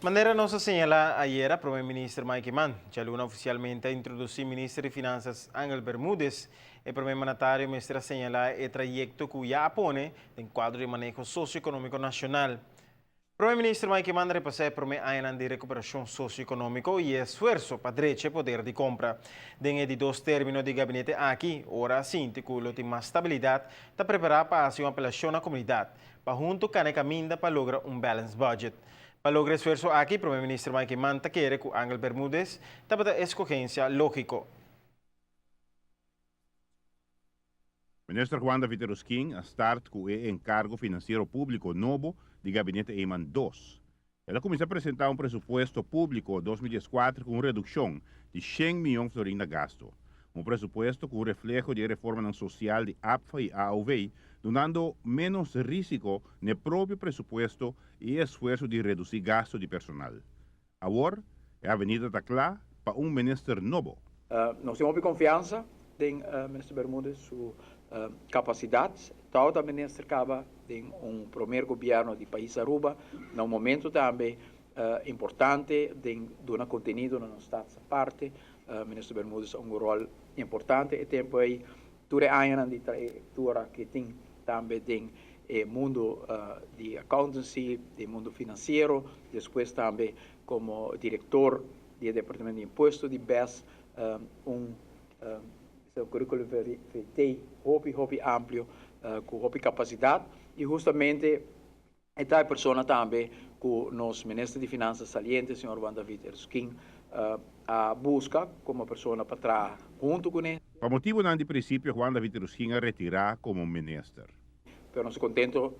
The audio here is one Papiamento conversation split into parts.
Manera nos a señala ayera, Prome Minister Mike Eman djaluna oficialmente a introduci Minister di Finanzas Angel Bermudez. E Prome Mandatario mester a señala e trayecto cu ya a pone den cuadro di maneho socio-economico nacional. Prome Minister Mike Eman a repasa e prome añanan di recuperacion socio-economico y e esfuerso pa drecha e poder di compra. Den e di dos termino di gabinete aki, ora a sinti cu lo tin mas stabilidad, ta prepara pa haci un apelacion na comunidad pa hunto cana e caminda pa logra un balanced budget. Pa logra e esfuerso aki, Prome Minister Mike Eman ta kere cu Angel Bermudez tabata e escogencia logico. Minister Juan David Eroskin a start cu e encargo financiero publico nobo di Gabinete Eman dos. El a cuminsa presenta un presupuesto publico 2014 cu un reduccion di shen miyon florin na gasto. Un presupuesto cu un refleho di e reformanan social di APFA y AOV, dunando menos risico n'e propio presupuesto y e esfuerso di reduci gasto di personal. Awor, e avenida ta cla pa un minister nobo. Nos tin hopi confiansa den Minister Bermudez su capacidad. Tawata minister caba den un promer gobierno di pais Aruba na un momento tambe importante den duna contenido na nos staats aparte. Minister Bermudez a hunga un rol importante e tempo ey. Tur e añanan di trayectoria cu tin tambe den e mundo di accountancy, den mundo financiero, despues tambe como director di e departamento di impuesto di bes, un curriculum vitae hopi hopi amplio cu hopi capacidad y hustamente e ta e persona tambe cu nos Minister di Finanzas saliente, señor Juan David Erskine, a busca como persona pa traha hunto cune. Pa motibonan di principio Juan David Erskine a retira como Minister. Pero nos ta contento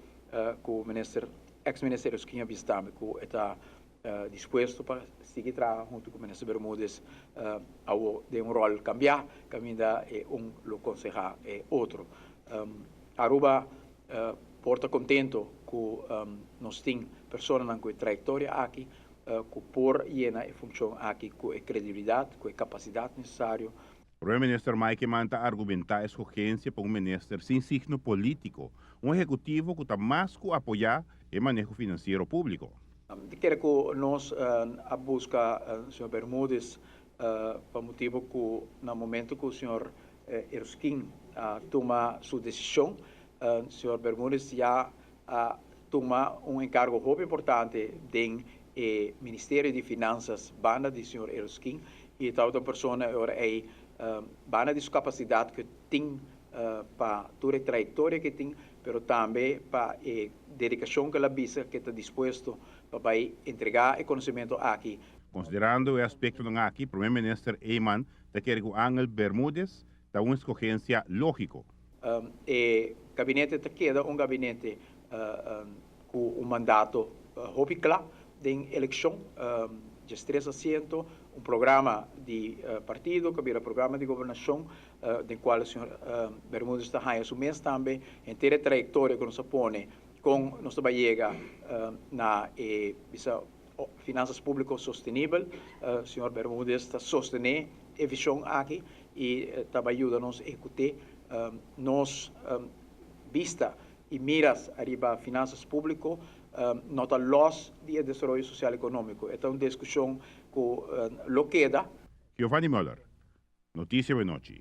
cu Minister, ex Minister Erskine a bisa tambe cu e ta dispuesto pa sigui traha hunto cu Minister Bermudez awo den un rol cambia, caminda e un lo conseha e otro. Aruba por ta contento cu nos tin personanan cu e trayectoria aki cu por yena e funcion aki cu e credibilidad, cu e capacidad necesario. Prome Minister Mike Eman ta argumenta escogencia pa un minister sin signo politico, un ehecutivo cu ta mas cu apoya e maneho financiero publico. Mi ta kere cu nos a busca señor Bermudez pa motibo cu na momento cu señor Erskine a tuma su decision, señor Bermudez ya a tuma un encargo hopi importante den e Ministerio di Finanzas banda di señor Erskine y tabata un persona e ora ey banda di su capacidad cu tin pa tur e trayectoria cu tin, pero tambe pa e dedicacion cu el a bisa cu e ta dispuesto pa bay entrega e conocimento aki. Considerando e aspectonan aki, Prome Minister Eman ta kere cu Angel Bermudez ta un escogencia logico. E gabinete ta keda un gabinete cu un mandato hopi cla den eleccion, 13 asiento, un programa di partido cu a bira programa di gobernacion den cual señor Bermudez ta haya su mes tambe. Henter e trayectoria cu nos a pone con nos ta bay yega na e bisa finanzas publico sostenibel, señor Bermudez ta sostene e vision aki y ta bay yuda nos ehecute nos bista y miras ariba finanzas publico no ta los di e desaroyo social economico. E ta un discusion cu lo keda. Giovanni Muller, Noticia Wenochi.